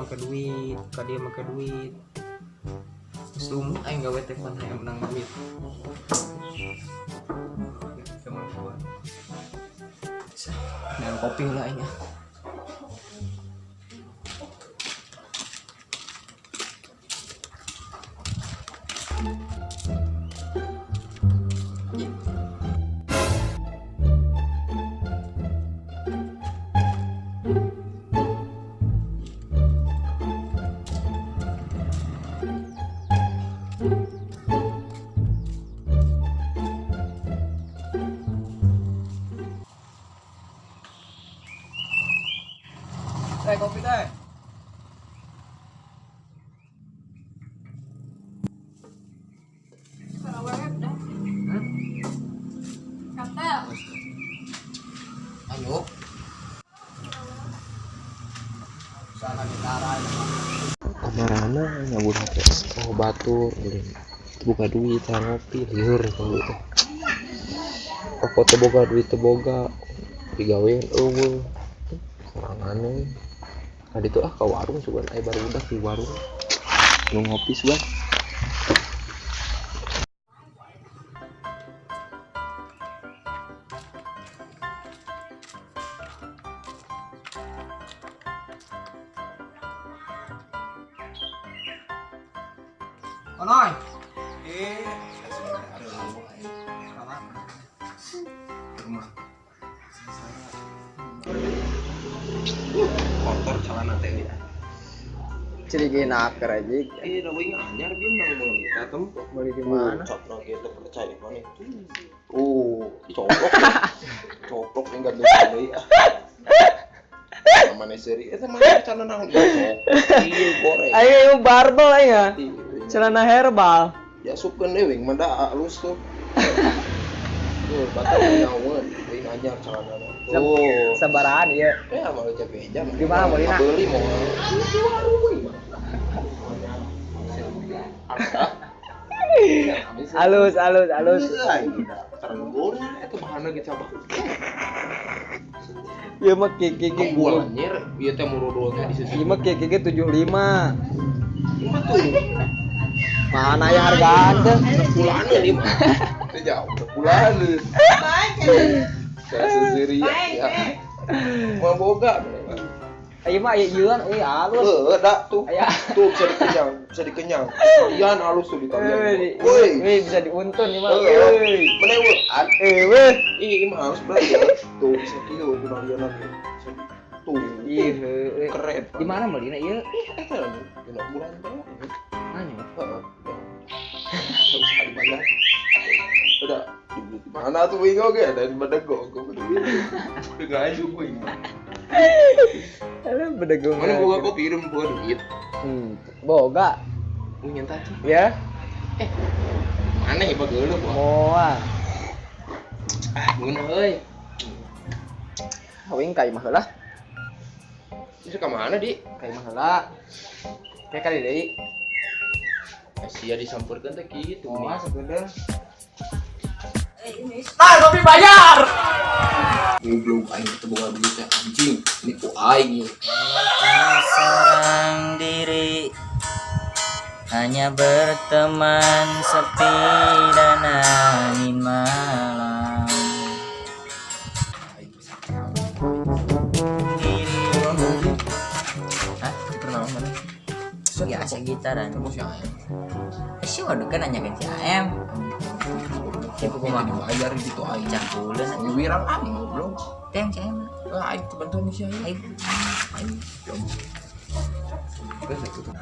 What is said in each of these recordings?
make duit, ka dieu make duit. Geus lumut aing gawe teh pan hayang menang duit. Kemampuan. Nah, kopi lah aing ah. Teh, kopi teh. Hmm? Ayo. Sana gitara Kamarana nyabut HP, oh batur ulin boga duit ngopi lieur kalau teh. Rokok teu boga, duit teu boga, digawean eueuh sorangan we. Ka ditu ah ka warung sugan aya barudak di warung nu ngopi sugan. Onoy. Eh, Rumah. Kotor celana teh ya. Ciri naker aja. Eh, da wing anyar bintang meuli ka tempo. Beli di mana? Coplok itu percaya mana itu. Oh, coplok. Coplok yang gantung deui ah. Mana seri eta mana celana naon cok. Iya goreng. Ayo barbel ayo. Celana herbal. Ya asupkeun deui wing mah da alus tuh. Tuh, batal nyawa wing anyar celana. Tuh. Sabarahan ieu. Ya mau beja. Di mana meulina? Beli mau. Di warung wing mah. Halus, halus, halus. Tergoreng itu bahanna ge cabak. Ieu mah kiki kiki. Kembul anjir, ieu teh murodol teh di sisi. Ieu mah kiki kiki 75. Mah tuh. Mana ya hargaan teh? Sepulaneun ieu mah. Teh jauh sepulaneun. Saya seseri ya. Mau boga. Ayo mah aya ieuan euy halus. Heuh, da tuh. Aya. Tuh bisa dikenyang, bisa dikenyang. Talian halus tuh di talian. Woi, Woi, bisa diuntun ieu mah. Euy. Mana eueuan? Eueuh. Ih, mah halus banget ya. Tuh bisa kieu ku talian lagi. Tuh. Ih, heueuh. Keren. Di mana meulina ieu? Ih, eta dina bulan teh. Nanya. Heeh. Enggak usah dibayar. Udah, dibeli di mana tuh wing oge ada di Bedegong, gua beli. Udah ngaju wing. Alah bedegong. Mana boga kopi, udah boga duit. Boga. Lu nyentah tuh. Ya. Mana ya bageuleuh gua. Moal. Ah, ngeunah euy. Wing ka imah heula. Itu ka mana, Di? Ka imah heula. Kayak kali deui. Sia disampeurkeun teh kitu. Moal sakedeung. Ah, kopi bayar. Goblok aing teu boga duit teh anjing. Nipu aing ieu. Seorang diri hanya berteman sepi dan angin malam. Diri. Hah? Kenal mana? Ya asa gitaran. Ketemu si AM. Si waduh kan nanya kan si AM. Si Kopi kumaha? dibayar gitu aing. Cangkuleun atuh. Wirang aing goblok. Teh si AM. Ah, aing kebantuan si AM. Aing. Aing belum. Terus itu.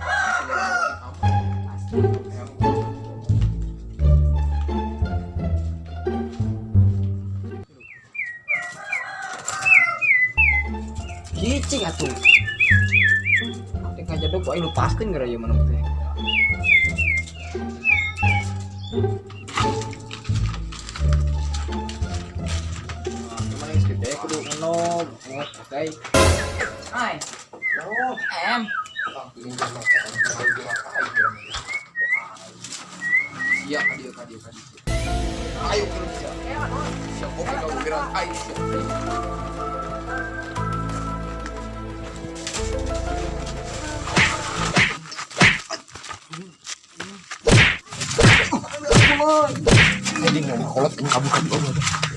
Cicing atuh. Teh ngajadog ku aing lupaskeun gara ieu manuk teh. Nah, geus gede kudu ngenog, ngot oke. Ai. Naon? AM. Iya, ka dieu ka dieu ka dieu. Ayo kerja. Siap kopi kau wirang aing siap. euy. Anjing, kolot kabur kabur.